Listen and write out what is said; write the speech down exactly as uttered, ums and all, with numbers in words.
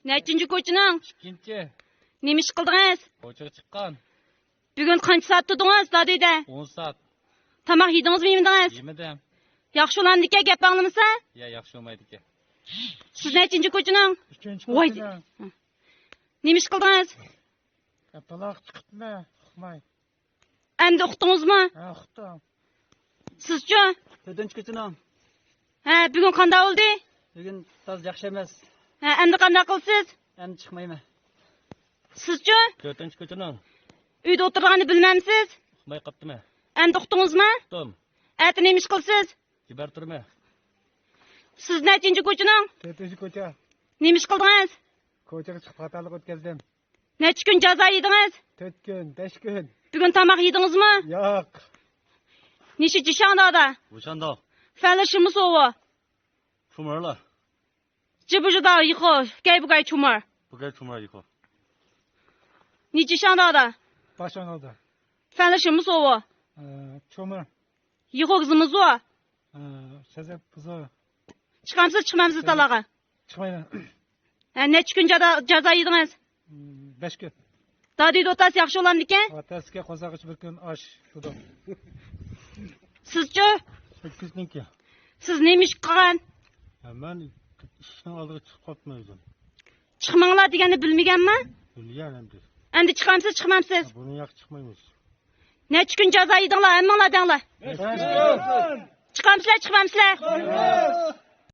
نەچچىنچى كوچىنىڭ؟ ئىككىنچى. نېمە ئىش قىلدىڭىز؟ كوچىغا چىققان. بۈگۈن قانچە سائەت تۇردىڭىز دادۈيدە؟ ئون سائەت. تاماق يېدىڭىزمۇ، يېمىدىڭىز؟ يېمىدىم. ياخشى بولامدىكەن، گەپ ئاڭلىمىسا؟ يا، ياخشى بولمايدىكەن. سىز نەچچىنچى كوچىنىڭ؟ ئۈچىنچى ۋاي. كوچىنىڭ. نېمە ئىش قىلدىڭىز؟ بۇلاق چىقىپتىمەن، ئۇقماي. ئەمدى ئۇقتىڭىزمۇ؟ ھە، ئۇقتۇم. سىزچۇ؟ تۆتىنچى كوچىنىڭ. ھە، بۈگۈن قانداق بولدى؟ بۈگۈن تازا ياخشى ئەمەس. ھە، ئەمدى قانداق قىلىسىز؟ ئەمدى چىقمايمەن. سىزچۇ؟ تۆتىنچى كوچىنىڭ. ئۆيدە ئولتۇرغاننى بىلمەمسىز؟ ئۇقماي قاپتىمەن. ئەمدى ئۇقتىڭىزمۇ؟ ئۇقتۇم. ئەتە نېمە ئىش قىلىسىز؟ جىبەر تۇرىمەن. سىز نەچچىنچى كوچىنىڭ؟ تۆتىنچى كوچا. نېمە ئىش قىلدىڭىز؟ كوچىغا چىقىپ خاتالىق ئۆتكۈزدۈم. نەچچە كۈن جازا يېدىڭىز؟ تۆت كۈن، بەش كۈن. بۈگۈن تاماق يېدىڭىزمۇ؟ ياق. 你是几上道的？ 五山道。 翻了什么所？ 出门了。 这不知道，以后该不该出门？ 不该出门以后。 你几上道的？ 八上道的。 翻了什么所？ 呃，出门。 以后怎么做？ 呃，现在不做。 چىقامسىز، چىقمامسىز تالاغا؟ چىقمايمەن. ھە، نەچچە كۈن جازا، جازا يېدىڭىز؟ م، بەش كۈن. دادۈيدە ئولتۇرسا ياخشى بولامدىكەن؟ ئاتاسىكە قوزاقچە بىر كۈن ئاش شۇدۇق. سىزچۇ؟ سەككىزنىڭكى. سىز نېمە ئىش قىلغان؟ ھە، مەن ئىشنىڭ ئالدىغا چىقىپ قاپتىمەن ئۆزۈم. چىقماڭلار دېگەننى بىلمىگەنما؟ بىلگەن ئەمدى. ئەمدى چىقامسىز، چىقمامسىز؟ بۇنىڭ ياقى چىقمايمىز. نەچچە كۈن جازا يېدىڭلار، ھەممىڭلار دەڭلار. چىقامسىلەر، چىقمامسىلەر؟